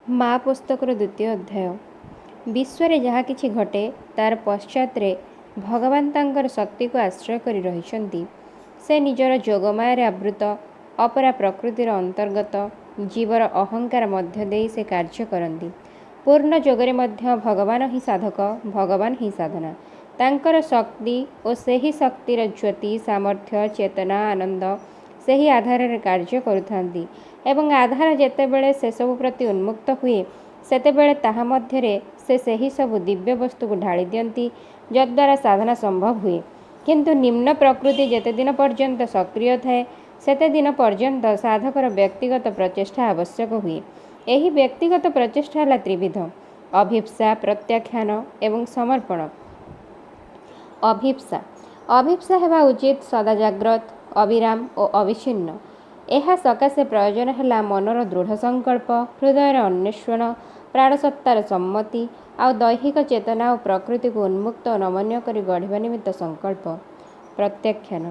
ମା ପୁସ୍ତକର ଦ୍ୱିତୀୟ ଅଧ୍ୟାୟ। ବିଶ୍ୱରେ ଯାହା କିଛି ଘଟେ, ତାର ପଶ୍ଚାତରେ ଭଗବାନ ତାଙ୍କର ଶକ୍ତିକୁ ଆଶ୍ରୟ କରି ରହିଛନ୍ତି। ସେ ନିଜର ଯୋଗମାୟାରେ ଆବୃତ ଅପରା ପ୍ରକୃତିର ଅନ୍ତର୍ଗତ ଜୀବର ଅହଙ୍କାର ମଧ୍ୟ ଦେଇ ସେ କାର୍ଯ୍ୟ କରନ୍ତି। ପୂର୍ଣ୍ଣ ଯୋଗରେ ମଧ୍ୟ ଭଗବାନ ହିଁ ସାଧକ, ଭଗବାନ ହିଁ ସାଧନା। ତାଙ୍କର ଶକ୍ତି ଓ ସେହି ଶକ୍ତିର ଜ୍ୟୋତି, ସାମର୍ଥ୍ୟ, ଚେତନା, ଆନନ୍ଦ ସେହି ଆଧାରରେ କାର୍ଯ୍ୟ କରୁଥାନ୍ତି ଏବଂ ଆଧାର ଯେତେବେଳେ ସେସବୁ ପ୍ରତି ଉନ୍ମୁକ୍ତ ହୁଏ, ସେତେବେଳେ ତାହା ମଧ୍ୟରେ ସେ ସେହି ସବୁ ଦିବ୍ୟ ବସ୍ତୁକୁ ଢାଳି ଦିଅନ୍ତି, ଯଦ୍ୱାରା ସାଧନା ସମ୍ଭବ ହୁଏ। କିନ୍ତୁ ନିମ୍ନ ପ୍ରକୃତି ଯେତେଦିନ ପର୍ଯ୍ୟନ୍ତ ସକ୍ରିୟ ଥାଏ, ସେତେଦିନ ପର୍ଯ୍ୟନ୍ତ ସାଧକର ବ୍ୟକ୍ତିଗତ ପ୍ରଚେଷ୍ଟା ଆବଶ୍ୟକ ହୁଏ। ଏହି ବ୍ୟକ୍ତିଗତ ପ୍ରଚେଷ୍ଟା ହେଲା ତ୍ରିବିଧ: ଅଭୀପ୍ସା, ପ୍ରତ୍ୟାଖ୍ୟାନ ଏବଂ ସମର୍ପଣ। ଅଭୀପ୍ସା। ଅଭୀପ୍ସା ହେବା ଉଚିତ ସଦାଜାଗ୍ରତ, ଅବିରାମ ଓ ଅବିଚ୍ଛିନ୍ନ। ଏହା ସକାଶେ ପ୍ରୟୋଜନ ହେଲା ମନର ଦୃଢ଼ ସଂକଳ୍ପ, ହୃଦୟର ଅନ୍ୱେଷଣ, ପ୍ରାଣସତ୍ତାର ସମ୍ମତି, ଆଉ ଦୈହିକ ଚେତନା ଓ ପ୍ରକୃତିକୁ ଉନ୍ମୁକ୍ତ ଓ ନମନୀୟ କରି ଗଢ଼ିବା ନିମିତ୍ତ ସଂକଳ୍ପ। ପ୍ରତ୍ୟାଖ୍ୟାନ।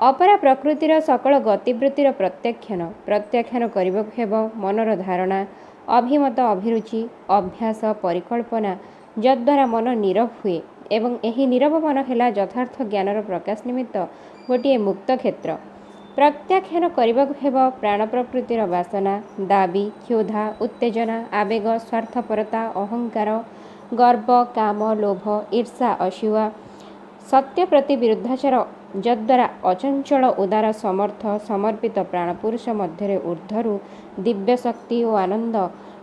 ଅପରା ପ୍ରକୃତିର ସକଳ ଗତିବୃତ୍ତିର ପ୍ରତ୍ୟାଖ୍ୟାନ। ପ୍ରତ୍ୟାଖ୍ୟାନ କରିବାକୁ ହେବ ମନର ଧାରଣା, ଅଭିମତ, ଅଭିରୁଚି, ଅଭ୍ୟାସ, ପରିକଳ୍ପନା, ଯଦ୍ୱାରା ମନ ନୀରବ ହୁଏ ଏବଂ ଏହି ନୀରବ ମନ ହେଲା ଯଥାର୍ଥ ଜ୍ଞାନର ପ୍ରକାଶ ନିମିତ୍ତ ଗୋଟିଏ ମୁକ୍ତ କ୍ଷେତ୍ର। ପ୍ରତ୍ୟାଖ୍ୟାନ କରିବାକୁ ହେବ ପ୍ରାଣପ୍ରକୃତିର ବାସନା, ଦାବି, କ୍ଷୁଧା, ଉତ୍ତେଜନା, ଆବେଗ, ସ୍ୱାର୍ଥପରତା, ଅହଙ୍କାର, ଗର୍ବ, କାମ, ଲୋଭ, ଈର୍ଷା, ଅସୂୟା, ସତ୍ୟ ପ୍ରତି ବିରୁଦ୍ଧାଚାର, ଯଦ୍ୱାରା ଅଚଞ୍ଚଳ, ଉଦାର, ସମର୍ଥ, ସମର୍ପିତ ପ୍ରାଣପୁରୁଷ ମଧ୍ୟରେ ଊର୍ଦ୍ଧ୍ୱରୁ ଦିବ୍ୟଶକ୍ତି ଓ ଆନନ୍ଦ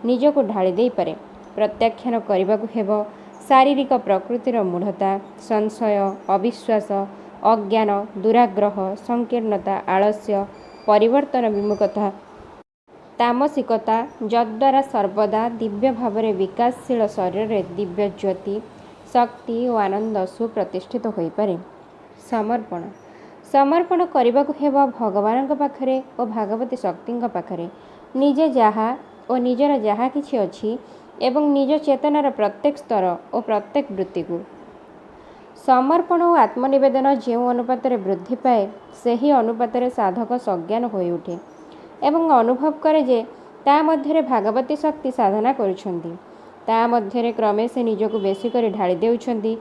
ନିଜକୁ ଢାଳି ଦେଇପାରେ। ପ୍ରତ୍ୟାଖ୍ୟାନ କରିବାକୁ ହେବ ଶାରୀରିକ ପ୍ରକୃତିର ମୂଢ଼ତା, ସଂଶୟ, ଅବିଶ୍ୱାସ, ଅଜ୍ଞାନ, ଦୁରାଗ୍ରହ, ସଂକୀର୍ଣ୍ଣତା, ଆଳସ୍ୟ, ପରିବର୍ତ୍ତନ ବିମୁଖତା, ତାମସିକତା, ଯଦ୍ୱାରା ସର୍ବଦା ଦିବ୍ୟଭାବରେ ବିକାଶଶୀଳ ଶରୀରରେ ଦିବ୍ୟଜ୍ୟୋତି, ଶକ୍ତି ଓ ଆନନ୍ଦ ସୁପ୍ରତିଷ୍ଠିତ ହୋଇପାରେ। ସମର୍ପଣ। ସମର୍ପଣ କରିବାକୁ ହେବ ଭଗବାନଙ୍କ ପାଖରେ ଓ ଭାଗବତୀ ଶକ୍ତିଙ୍କ ପାଖରେ ନିଜେ ଯାହା ଓ ନିଜର ଯାହା କିଛି ଅଛି ଏବଂ ନିଜ ଚେତନାର ପ୍ରତ୍ୟେକ ସ୍ତର ଓ ପ୍ରତ୍ୟେକ ବୃତ୍ତିକୁ। ସମର୍ପଣ ଓ ଆତ୍ମନିବେଦନ ଯେଉଁ ଅନୁପାତରେ ବୃଦ୍ଧି ପାଏ, ସେହି ଅନୁପାତରେ ସାଧକ ସଜ୍ଞାନ ହୋଇଉଠେ ଏବଂ ଅନୁଭବ କରେ ଯେ ତା ମଧ୍ୟରେ ଭାଗବତୀ ଶକ୍ତି ସାଧନା କରୁଛନ୍ତି। ତା ମଧ୍ୟରେ କ୍ରମେ ସେ ନିଜକୁ ବେଶୀ କରି ଢାଳି ଦେଉଛନ୍ତି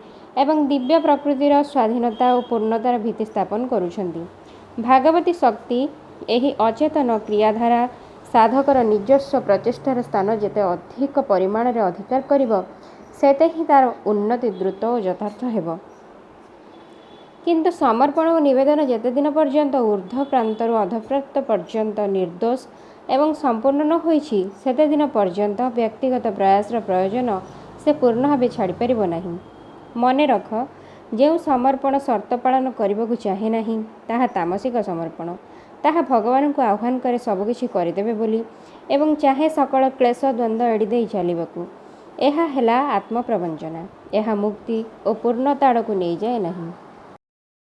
ଏବଂ ଦିବ୍ୟ ପ୍ରକୃତିର ସ୍ୱାଧୀନତା ଓ ପୂର୍ଣ୍ଣତାର ଭିତ୍ତି ସ୍ଥାପନ କରୁଛନ୍ତି। ଭାଗବତୀ ଶକ୍ତି ଏହି ଅଚେତନ କ୍ରିୟାଧାରା ସାଧକର ନିଜସ୍ୱ ପ୍ରଚେଷ୍ଟାର ସ୍ଥାନ ଯେତେ ଅଧିକ ପରିମାଣରେ ଅଧିକାର କରିବ, ସେତେ ହିଁ ତାର ଉନ୍ନତି ଦ୍ରୁତ ଓ ଯଥାର୍ଥ ହେବ। କିନ୍ତୁ ସମର୍ପଣ ଓ ନିବେଦନ ଯେତେଦିନ ପର୍ଯ୍ୟନ୍ତ ଊର୍ଦ୍ଧ୍ୱ ପ୍ରାନ୍ତରୁ ଅଧଃପ୍ରାନ୍ତ ପର୍ଯ୍ୟନ୍ତ ନିର୍ଦ୍ଦୋଷ ଏବଂ ସମ୍ପୂର୍ଣ୍ଣ ନ ହୋଇଛି, ସେତେଦିନ ପର୍ଯ୍ୟନ୍ତ ବ୍ୟକ୍ତିଗତ ପ୍ରୟାସର ପ୍ରୟୋଜନ ସେ ପୂର୍ଣ୍ଣ ଭାବେ ଛାଡ଼ିପାରିବ ନାହିଁ। ମନେରଖ, ଯେଉଁ ସମର୍ପଣ ସର୍ତ୍ତ ପାଳନ କରିବାକୁ ଚାହେଁ ନାହିଁ, ତାହା ତାମସିକ ସମର୍ପଣ। ତାହା ଭଗବାନଙ୍କୁ ଆହ୍ୱାନ କରେ ସବୁକିଛି କରିଦେବେ ବୋଲି ଏବଂ ଚାହେଁ ସକଳ କ୍ଳେଶ ଦ୍ୱନ୍ଦ୍ୱ ଏଡ଼ିଦେଇ ଚାଲିବାକୁ। ଏହା ହେଲା ଆତ୍ମପ୍ରବଞ୍ଚନା। ଏହା ମୁକ୍ତି ଓ ପୂର୍ଣ୍ଣତା ଆଡ଼କୁ ନେଇଯାଏ ନାହିଁ।